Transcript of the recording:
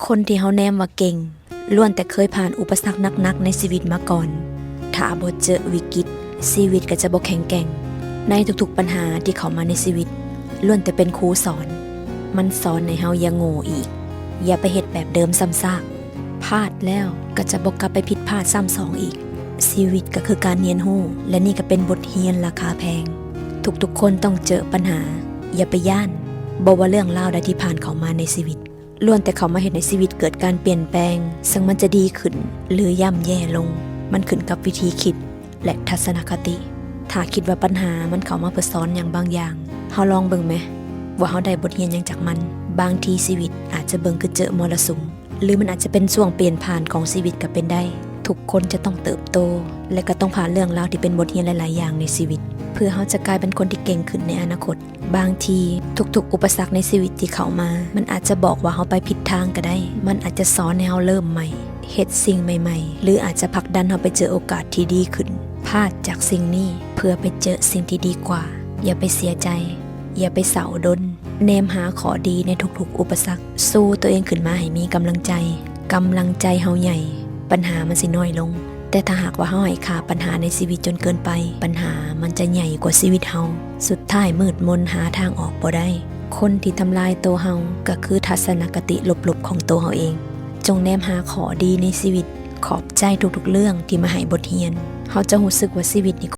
ຄົນທີ່ເຮົາແນມວ່າເກັ່ງ ລ້ວນແຕ່ເຄີຍຜ່ານອຸປະສັກໜັກໆໃນຊີວິດມາກ່ອນ. ຖ້າບໍ່ເຈີວິກິດ, ຊີວິດກໍຈະບໍ່ແຂງແກ່ງ. ໃນທຸກໆປັນຫາທີ່ເຂົ້າມາໃນຊີວິດ, ລ້ວນແຕ່ເປັນຄູສອນ. ມັນສອນໃຫ້ເຮົາຢ່າໂງ່ອີກ, ຢ່າໄປເຮັດແບບເດີມຊ້ຳຊາກ. ພາດແລ້ວກໍຈະບໍ່ກັບໄປຜິດພາດຊ້ຳສອງອີກ. ຊີວິດກໍຄືການຮຽນຮູ້ ແລະ ນີ້ກໍເປັນບົດຮຽນລາຄາແພງ. ທຸກໆຄົນຕ້ອງເຈີປັນຫາ, ຢ່າໄປຢ້ານ. ບໍ່ວ່າເລື່ອງລາວໃດທີ່ຜ່ານເຂົ້າມາໃນຊີວິດ, ລ້ວນແຕ່ເຂົ້າມາເຮັດໃຫ້ຊີວິດເກີດການປ່ຽນແປງ, ເຊິ່ງມັນຈະດີຂຶ້ນ ຫຼື ຍ່ຳແຍ່ລົງ, ມັນຂຶ້ນກັບວິທີຄິດ ແລະ ທັດສະນະຄະຕິ. ຖ້າຄິດວ່າບັນຫາມັນເຂົ້າມາເພື່ອສອນຫຍັງບາງຢ່າງ, ເຮົາລອງເບິ່ງແມ ວ່າເຮົາໄດ້ບົດຮຽນຫຍັງຈາກມັນ. ບາງທີຊີວິດອາດຈະເບິ່ງຄືເຈີມໍລະສຸມ, ຫຼື ມັນອາດຈະເປັນຊ່ວງປ່ຽນຜ່ານຂອງຊີວິດກໍເປັນໄດ້. ທຸກຄົນຈະຕ້ອງເຕີບໂຕ ແລະ ກໍຕ້ອງຜ່ານເລື່ອງລາວທີ່ເປັນບົດຮຽນຫຼາຍໆຢ່າງໃນຊີວິດ, ເພື່ອເຮົາຈະກາຍເປັນຄົນທີ່ເກັ່ງຂຶ້ນໃນອະນາຄົດ. ບາງທີທຸກໆອຸປະສັກໃນຊີວິດທີ່ເຂົ້າມາ, ມັນອາດຈະບອກວ່າເຮົາໄປຜິດທາງກໍໄດ້. ມັນອາດຈະສອນໃຫ້ເຮົາເລີ່ມໃໝ່, ເຮັດສິ່ງໃໝ່ໆ ຫຼື ອາດຈະຜັກດັນເຮົາໄປເຈີໂອກາດທີ່ດີຂຶ້ນ. ພາດຈາກສິ່ງນີ້ເພື່ອໄປເຈີສິ່ງທີ່ດີກວ່າ. ຢ່າໄປເສຍໃຈ, ຢ່າໄປເສົ້າດົນ. ແນມຫາຂໍ້ດີໃນທຸກໆອຸປະສັກ, ສູ້ຕົວເອງຂຶ້ນມາໃຫ້ມີກຳລັງໃຈ. ກຳລັງໃຈເຮົາໃຫຍ່, ບັນຫາມັນຊິນ້ອຍລົງ. ແຕ່ຖ້າຫາກວ່າເຮົາໃຫ້ຄ່າບັນຫາໃນຊີວິດຈົນເກີນໄປ, ບັນຫາມັນຈະໃຫຍ່ກວ່າຊີວິດເຮົາ. ສຸດທ້າຍມືດມົນຫາທາງອອກບໍ່ໄດ້. ຄົນທີ່ທຳລາຍໂຕເຮົາກໍຄືທັດສະນະຄະຕິລົບໆຂອງໂຕເຮົາເອງ. ຈົ່ງແນມຫາຂໍ້ດີໃນຊີວິດ. ຂອບໃຈທຸກໆເລື່ອງທີ່ມາໃຫ້ບົດຮຽນ. ເຮົາຈະຮູ້ສຶກວ່າຊີວິດນີ້